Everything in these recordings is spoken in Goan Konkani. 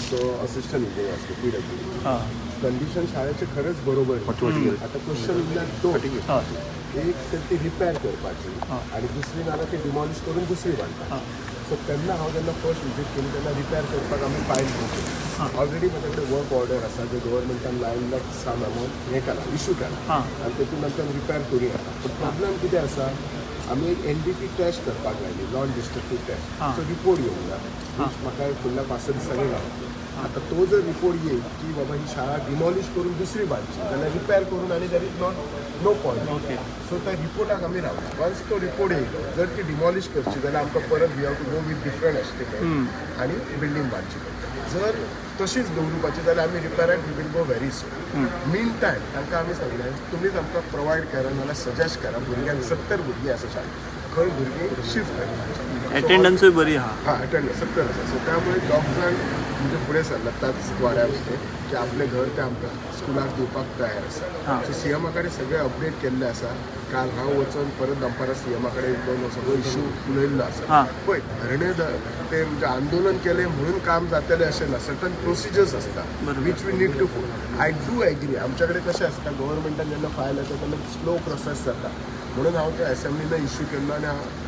आमचो असिस्टंट इंजिनियर आसलो पीडब्ल्यूडी. कंडिशन शाळेचे खरेंच बरोबर. आता क्वेश्चन उरल्या दोन. एक तर ती रिपेअर करपाची आनी दुसरी नाल्यार ती डिमॉलिश करून दुसरी बांदपाची. सो तेन्ना हांव जेन्ना फर्स्ट विजीट केली तेन्ना रिपेअर करपाक आमी फायल केली. ऑलरेडी म्हजे कडेन वर्क ऑर्डर आसा जे गव्हर्मेंटान 9 लाख सम अमावंट हें केला, इशू केला आनी तेतून आमच्यान रिपेअर करूं येता. पूण प्रॉब्लेम कितें आसा, आमी एक एनडीटी टेस्ट करपाक लायली, नॉन डिस्ट्रक्टीव टेस्ट. सो रिपोर्ट येवंक ना, which म्हाका फुडल्या 5-6 दिसांनी गावतलो. आतां तो जर रिपोर्ट येईल की बाबा ही शाळा डिमॉलिश करून दुसरी बांदची जाल्यार रिपेअर करून आनी there is not no point. So त्या रिपोर्टाक आमी रावला. वन्स तो रिपोर्ट येयलो, जर ती डिमॉलिश करची जाल्यार आमकां परत we have to go with different estimate आनी बिल्डींग बांदची पडटली. जर तशीच दवरुपाची जाल्यार आमी रिपेराक we will go very soon. Meantime तांकां आमी सांगलें, तुमीच आमकां प्रोवायड करा नाल्यार सजेस्ट करा, भुरग्यांक, 70 भुरगीं आसा शाळेत, खंय भुरगीं शिफ्ट करपाची. अटेंडन्सूय बरी आहा. हा, अटेंडन्स 70 आसा. सो त्यामुळे दोग जाण म्हणजे फुडें सरला त्याच वाड्या वयले की आपलें घर ते आमकां स्कुलाक दिवपाक तयार आसा. सो सीएमा कडेन सगळें अपडेट केल्लें आसा. काल हांव वचून परत दनपारां सीएमा कडेन दोन सगळो इश्यू उलयल्लो आसा. पळय, धरणे ते म्हणजे आंदोलन केलें म्हणून काम जातलें अशें ना. सर्टन प्रोसिजर्स आसता which we need to follow. I do agree, आमच्या कडेन कशें आसता, गव्हर्मेंटान जेन्ना फायल येता तेन्ना स्लो प्रोसेस जाता. म्हणून हांव त्या एसेंब्लीन इश्यू केल्लो आनी हांव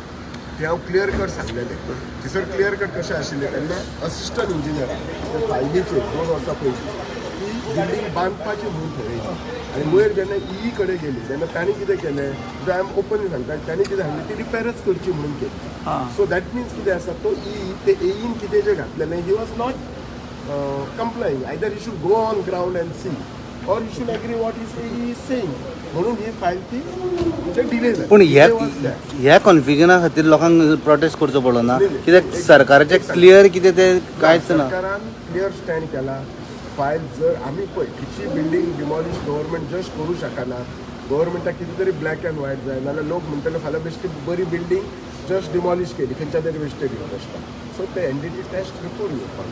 ते हांव क्लियर कट सांगलेले. थंयसर क्लियर कट कशें आशिल्लें, तेन्ना असिस्टंट इंजिनियर ते फायलीचेर 2 वर्सां पयलीं ती बिल्डींग बांदपाची म्हणून थरयली आनी वयर जेन्ना ई कडेन गेली तेन्ना तांणी कितें केलें, I am openly सांगता, तांणी कितें सांगलें, ती रिपेरच करची म्हणून केली. सो that means कितें आसा, तो ई ते एईन कितें जें घातलेलें, he was not complying. Either you should go on ground and see or you should agree what is AE is saying. म्हणून ही फायल ती म्हणजे डिले जाली. पूण ह्या Delay was that. ह्या कन्फ्युजना खातीर लोकांक प्रोटेस्ट करचो पडलो ना? नाही, नाही. कित्याक सरकाराचें क्लियर कितें तें कांयच ना. सरकारान क्लियर स्टँड केला. फायल जर आमी पळय, खंयची बिल्डींग डिमॉलिश गव्हर्मेंट जस्ट करूं शकना. गव्हर्मेंटाक कितें तरी ब्लॅक अँड व्हायट जाय, नाल्यार लोक म्हणटले फाल्यां बेश्टी बरी बिल्डींग जस्ट डिमॉलिश केली खंयच्या तरी बेश्टे घेवन. सो ते एनडीटी टेस्ट रिपोर्ट येवपाक जाय.